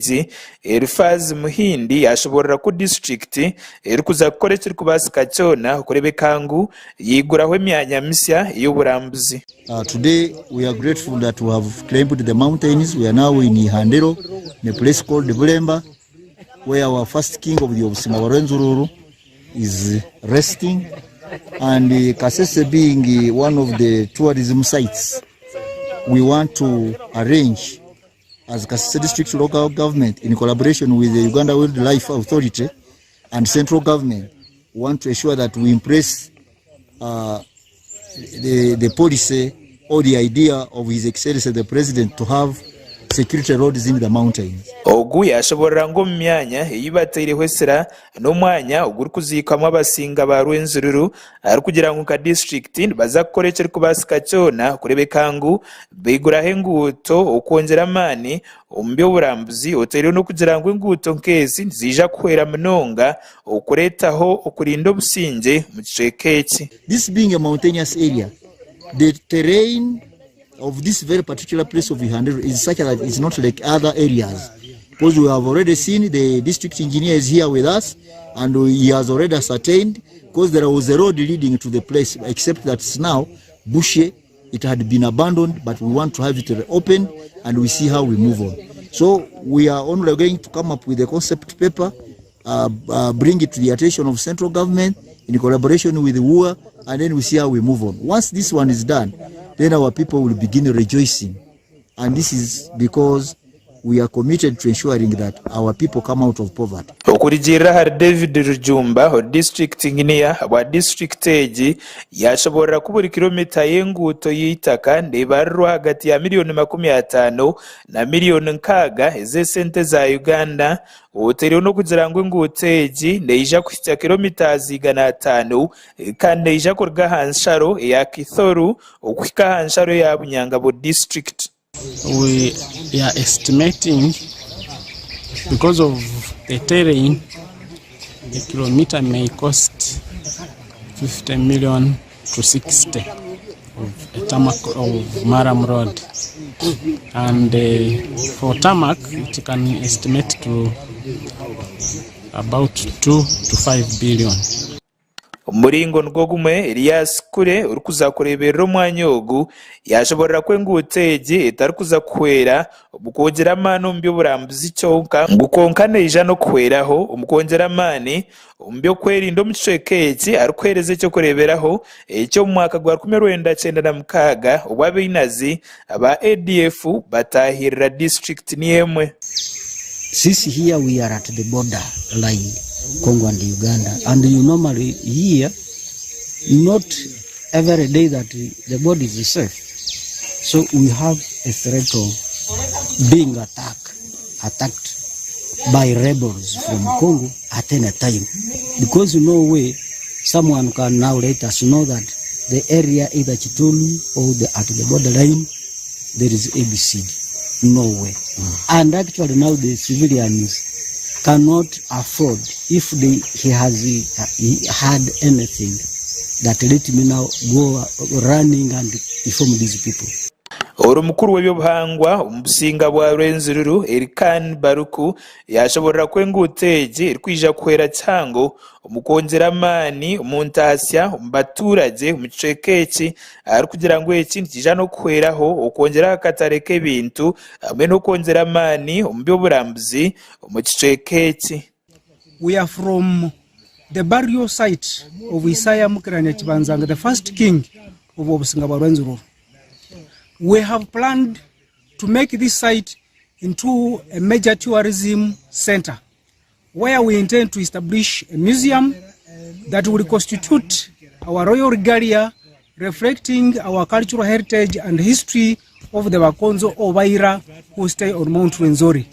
egi, Eliphaz Muhindi yashoborora ku disiturikiti erikuza kukora ekirikubaasika kyona okureebeka ngu yaiguraho emyanya misya ey'oburambuzi. Today we are grateful that we have climbed the mountains, we are now in Ihandiro in a place called Bulemba where our first king of the Obusinga bwa Rwenzururu is resting and Kasese being one of the tourism sites we want to arrange as Kasese District Local Government in collaboration with the Uganda Wildlife Authority and central government want to ensure that we impress the policy or the idea of His Excellency the President to have security roads in the mountains. Ogu yaashoboorora ngu omu myanya ei bataireho esira n'omwanya ogurikuziikwamu abasinga ba Rwenzururu arikugira ngu nka disiturikiti nibaza kukora ekirikubaasika kyona kureebeka ngu baiguraho enguuto okwongyera amaani omu by'oburambuzi otaireho n'okugira ngu enguuto nk'ezi niziija kuhwera munonga okureetaho okurinda obusingye omu kicweka eki. This being a mountainous area, the terrain of this very particular place of Ihandiro is such that it's not like other areas. Because we have already seen the district engineer is here with us and he has already ascertained because there was a road leading to the place except that it's now bushy, it had been abandoned, but we want to have it reopened and we see how we move on. So we are only going to come up with a concept paper, bring it to the attention of central government in collaboration with the WUA, and then we see how we move on. Once this one is done, then our people will begin rejoicing. And this is because we are committed to ensuring that our people come out of poverty. Okurugiirira ahari David Rujumba ori disiturikiti inginiya ahabwa disiturikiti egi yaashoboorora ku buri kiromita y'enguuto y'eitaka neebarirwa ahagati ya miriyoni 50 na miriyoni 60 ez'esente za Uganda otaireho n'okugira ngu enguuto egi neija kuhitsya kiromita 500 kandi neija kuruga aha nsharo eya Kithoru okuhika aha nsharo eya Bunyangabo disiturikiti. We are estimating because of the terrain, a kilometer may cost 50 million to 60 of a tarmac of murram road. And for tarmac, it can estimate to about 2 to 5 billion. Omu muringo nigwo gumwe, Elias Kure orikuza kureeberera omwanya ogu yaashoboorora ku enguuto egi etarikuza kuhwera omu kwongyera amaani omu by'oburambuzi kyonka ngu kwonka neija n'okuhweraho omu kwongyera amaani omu by'okwerinda omu kicweka eki arikuheereza eky'okureeberaho eky'omu mwaka gwa 1996 obu abainazi aba ADF bataahirira disiturikiti niyo emwe. Since here we are at the border line, Congo and Uganda, and you normally hear not every day that the border is safe. So we have a threat of being attacked by rebels from Congo at any time. Because no way someone can now let us know that the area either Chitolu or at the border line there is ABCD. No way. And actually now the civilians cannot afford if he has he had anything that let me now go running and inform these people. Ori mukuru w'eby'obuhangwa omu businga bwa Rwenzururu, Erikan Baruku yaashoboorora ku enguuto egi erikwija kuhwera kihango omu kwongyera amaani omu ntaasya omu baturagye omu kicweka eki arikugira ngu eki nikiija n'okuhweraho okwongyera aha katare k'ebintu hamwe n'okwongyera amaani omu by'oburambuzi omu kicweka eki. We are from the burial site of Isaiah Mukirania Kibanzanga, the first king of Obusinga bwa Rwenzururu. We have planned to make this site into a major tourism center where we intend to establish a museum that will constitute our royal regalia, reflecting our cultural heritage and history of the Bakonzo or Baira who stay on Mount Rwenzori.